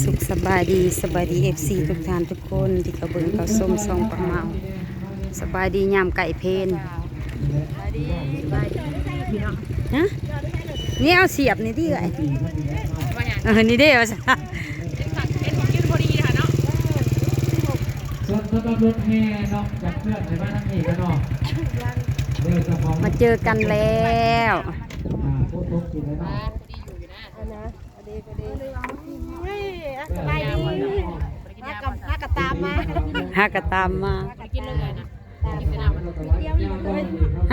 ສຸກສະບາຍດີ ສະບາຍດີ ເອັຟຊີ ທຸກທ່ານທຸກຄົນທີ່ເຂົ້າເບິ່ງເຂົ້າຊົມຊ່ອງປ້າເມົາ. ສະບາຍດີຍາມໃກ້ເພນ. ຮະ? ນີ້ເອົາສຽບນີ້ຕິເອື້ອຍ. ເອີ ນີ້ເດ້ວ່າຊັ້ນ. ເປັນສັດ ເປັນຂອງກິນພໍດີຫັ້ນເນາະ. ສ່ວນສຳລັບລົດແຫ່ເນາະ ຈາກເພື່ອນໃຫ້ມາທາງນີ້ກັນເນາະ. ມາເຈີກັນແລ້ວ. ອ່າ ໂຄດຕົກຢູ່ເລີຍເນາະ. ອັນນະ ພໍດີ ພໍດີ. ເຮີ້ຍ ສະບາຍດີ. ຫາກະ ຫາກະຕາມມາ ຫາກະຕາມມາ. ຮ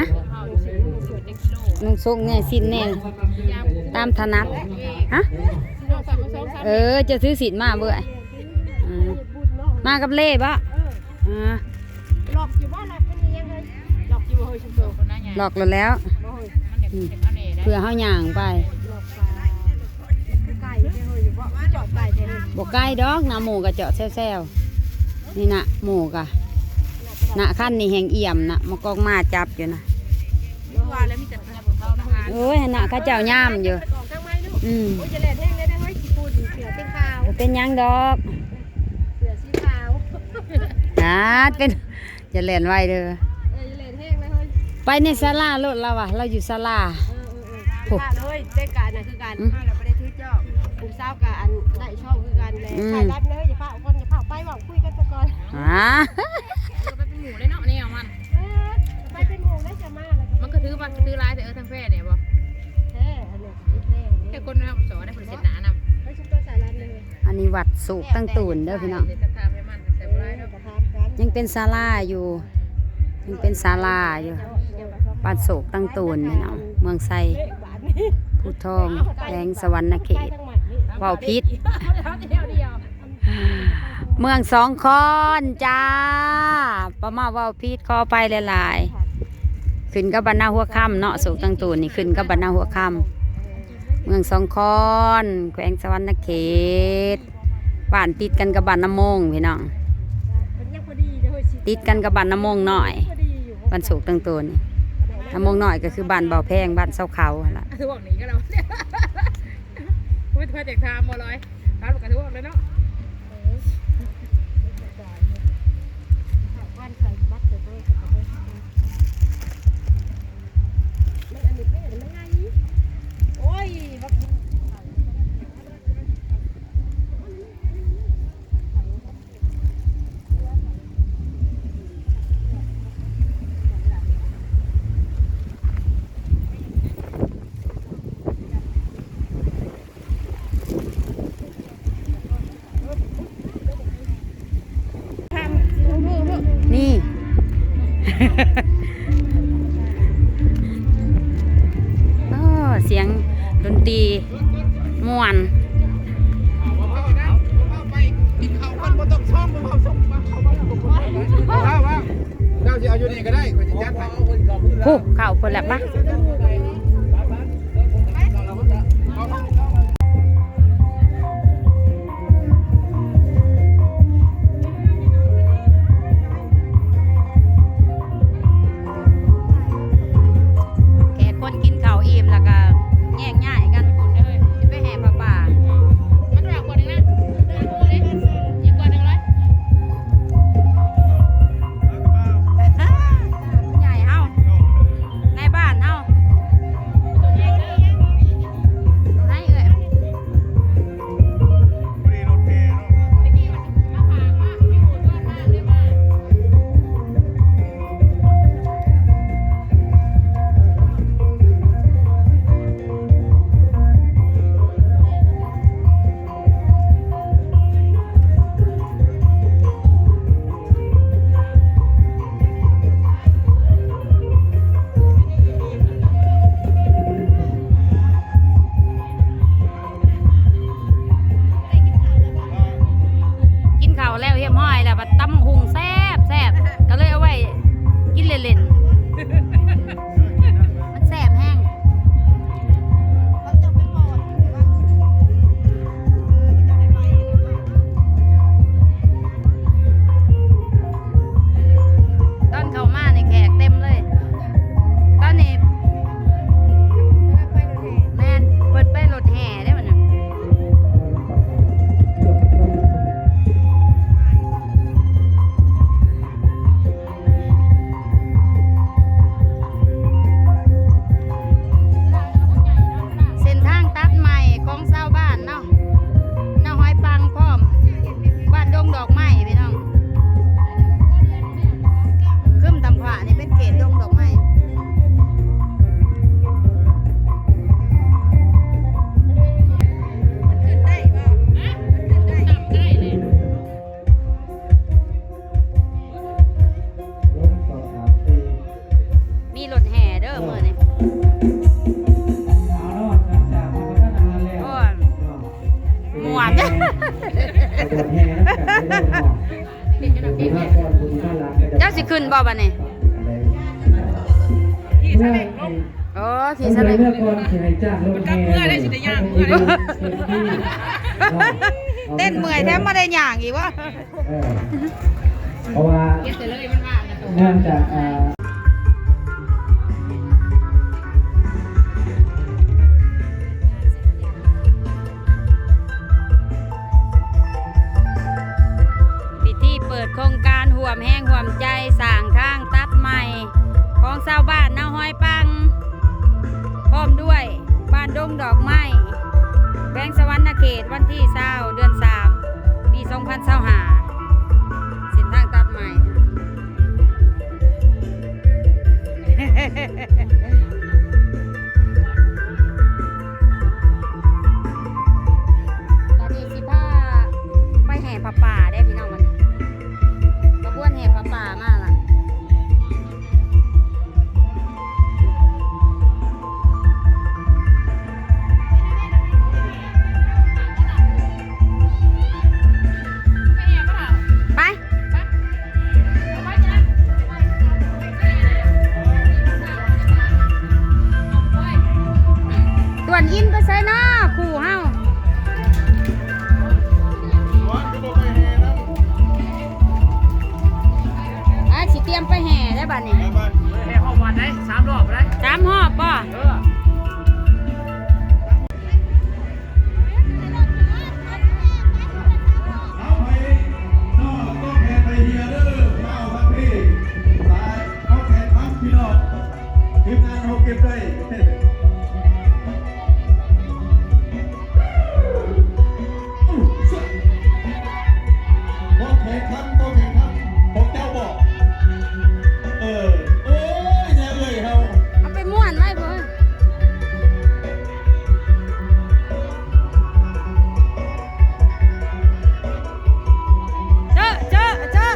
ະ? ນຸ່ງໂສ້ງແດ່ ສິ້ນແດ່ ຕາມຖະໜັດ. ຮະ? ເອີ ເຈົ້າຖືສິ້ນມາເບິ່ງ. ອືມ ມາກັບເລ່ບໍ? ເອີ ອ່າ ລັອກຢູ່ບໍ່? ລັອກເປັນຫຍັງເລີຍ? ລັອກຢູ່ບໍ່ເຮີ້ຍ ຊຸມໂຕ? ລັອກແລ້ວ ອືມ ເພື່ອເຮົາຍ່າງໄປ. ບໍ່ໄກດອກນະ ໝູ່ກະຈອດແຊວໆ ນີ້ນະ ໝູ່ກະນະ ຄັນນີ້ແຮ່ງອ່ຽມນະ ມາກອກມາຈັບຢູ່ນະ. ໂອ້ຍ ນະ ເຂົາເຈົ້າຍາມຢູ່. ອືມ ບໍ່ເປັນຫຍັງດອກ ເສືອສີຂາວ. ອາ ເປັນ ຢ່າແລ່ນໄວເດີ. ເອີ ຢ່າແລ່ນແຮງນະເຮີ້ຍ. ໄປໃນສາລາໂລດລາວວ່າ ລາວຢູ່ສາລາ. ເອີ ເອີ ເອີ ໂອ້ ເອີຍ ແຕ່ກະອັນນັ້ນຄືກັນ. ອືມ ເຮົາລະບໍ່ໄດ້ຖືຈອກ ຜູ້ສາວກະອັນໄດ້ຊ່ອງຄືກັນແຫຼະ. ອືມ ຖ່າຍໄລຟ໌ເລີຍ ຢ່າຟ້າວກ່ອນ ຢ່າຟ້າວໄປ ເວົ້າຄຸຍກັນຊະກ່ອນ. ອາ ໄປເປັນໝູ່ເລີຍເນາະ ແນວມັນ. ເອີ ໄປເປັນໝູ່ເລີຍ ຈະມາແລ້ວກະ ມັນກະຖືວ່າຖືຫຼາຍແທ້. ເອີ ທາງແພນີ້ບໍ? ແພ ອັນນີ້ແພ ແຕ່ຄົນເຮົາສອນໃຫ້ເພິ່ນເຊັດໜ້ານຳ. ໄປຊຸມໂຕສາລາເລີຍ. ອັນນີ້ວັດໂສກຕັງໂຕນເດີພີ່ນ້ອງ. ຍັງເປັນສາລາຢູ່ ຍັງເປັນສາລາຢູ່ ບ້ານໂສກຕັງໂຕນພີ່ນ້ອງ ເມືອງໄຊພູທອງ ແຂວງສະຫວັນນະເຂດ. ເວົ້າຜິດ ເມືອງສອງຄອນຈ້າ ປ້າເມົາເວົ້າຜິດ ຂໍອະໄພຫຼາຍໆ. ຂຶ້ນກັບບ້ານນາຫົວຄຳເນາະ ໂສກຕັງໂຕນນີ້ຂຶ້ນກັບບ້ານນາຫົວຄຳ ເມືອງສອງຄອນ ແຂວງສະຫວັນນະເຂດ. ບ້ານຕິດກັນກັບບ້ານນາໂມງພີ່ນ້ອງ ຕິດກັນກັບບ້ານນາໂມງນ້ອຍ. ບ້ານໂສກຕັງໂຕນນີ້ ນາໂມງນ້ອຍກະຄືບ້ານເບົາແພງ ບ້ານຊາວເຂົາຫັ້ນລະ. ໂອ້ຍ ຖ້າຢາກຖາມບໍ່ລອຍ ຖາມກະຖືກເລີຍເນາະ. ນີ້ ໂອ້ ສຽງດົນຕີມ່ວນ. ເຈົ້າຊິເອົາຢູ່ນີ້ກະໄດ້ ຂ້ອຍຊິຈັດໃຫ້. ໂອ້ ເຂົ້າພຸ້ນແຫຼະປະ. ແຂກຄົນກິນເຂົ້າອີ່ມແລ້ວກະແຍກຍ້າຍກັນພຸ້ນເດີ ຊິໄປແຫ່ຜ້າປ່າ. ມັນວ່າກວ່າໜຶ່ງນະ ອີກກວ່າໜຶ່ງເລີຍ. ຜູ້ໃຫຍ່ເຮົາ ນາຍບ້ານເຮົາ. ແຫ່ນຳກັນເດີເນາະ ເຈົ້າຊິຂຶ້ນບໍ່ບັດນີ້? ໂອ້ ຂີ່ສະເລັງ ເມື່ອກ່ອນຊິໃຫ້ຈ້າງລົດແຫ່ ເຕັ້ນເມື່ອຍແທ້ ບໍ່ໄດ້ຍ່າງອີກວະ. ເອີ ເພາະວ່າເນື່ອງຈາກ ອ່າ ພິທີເປີດໂຄງການຮ່ວມແຮງຮ່ວມໃຈສ້າງທາງຕັດໃໝ່ຂອງຊາວບ້ານນາຫ້ອຍປັງ ພ້ອມດ້ວຍບ້ານດົງດອກໄມ້ ແຂວງສະຫວັນນະເຂດ ວັນທີຊາວ ເດືອນສາມ ປີສອງພັນຊາວຫ້າ ເສັ້ນທາງຕັດໃໝ່. ລະນີ້ຊິພາໄປແຫ່ຜ້າປ່າເດ້ພີ່ນ້ອງ ມັນ ຂະບວນແຫ່ຜ້າປ່າມາລະ. ໄປ ຕວນອິນໄປໃສເນາະ ຄູ່ເຮົາ? ອ້າຍ ຊິຕຽມໄປແຫ່ແລ້ວບັດນີ້ ແຫ່ຮອບວັດໄດ໋ ສາມຮອບໄດ໋ ສາມຮອບບໍ່? ເອີ ເອົາໃຜ ເນາະ ຕ້ອງແຜ່ໄປເຮຍເດີ ມາເອົາທາງພີ້ ສາຍເອົາແຂນທັບພີ່ນ້ອງ ທີມງານເຮົາເກັບໄດ້ ບໍ່ແຂ່ງຂັນ ບໍ່ແຂ່ງຂັນ ຂອງເຈົ້າບໍ່? ເອີ ໂອ້ຍ ແນ່ເອື້ອຍເຮົາ ເອົາໄປມ້ວນໄວ້ເບິ່ງ. ເຈີ ເຈີ ເຈີ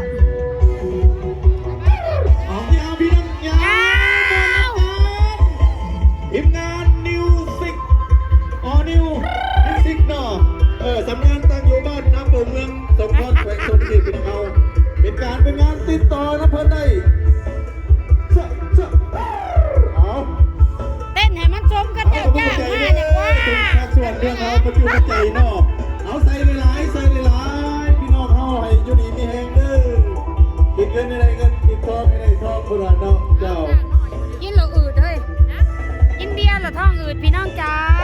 ເອົາ ຍາວພີ່ນ້ອງ ຍາວ ຍາວ ທີມງານ New Six All New New Six ເນາະ ເອີ ສຳນັກງານຕັ້ງຢູ່ບ້ານນາໂປ່ງ ເມືອງສົງຂອນ ແຂວງສະຫວັນນະເຂດ ພີ່ນ້ອງເຮົາ ເປັນການ ເປັນງານຕິດຕໍ່ນຳເພິ່ນໄດ້. ເອົາ ເຕັ້ນໃຫ້ມັນສົມກັບເຈົ້າຈ້າງມານີ້ກວ່າ ເອົາ ສ່ວນເລື່ອງເຮົາປະຈຸດໃຈເນາະ ເອົາ ໃສ່ຫຼາຍໆ ໃສ່ຫຼາຍໆ ພີ່ນ້ອງເຮົາໃຫ້ຢູ່ດີມີແຮງເດີ ກິນເງິນໃຫ້ໄດ້ເງິນ ກິນທອງໃຫ້ໄດ້ທອງ ເພິ່ນວ່າເນາະ ເຈົ້າ ກິນແລ້ວອືດເຮີ້ຍ ກິນເບຍແລ້ວທ້ອງອືດ ພີ່ນ້ອງເຈົ້າ.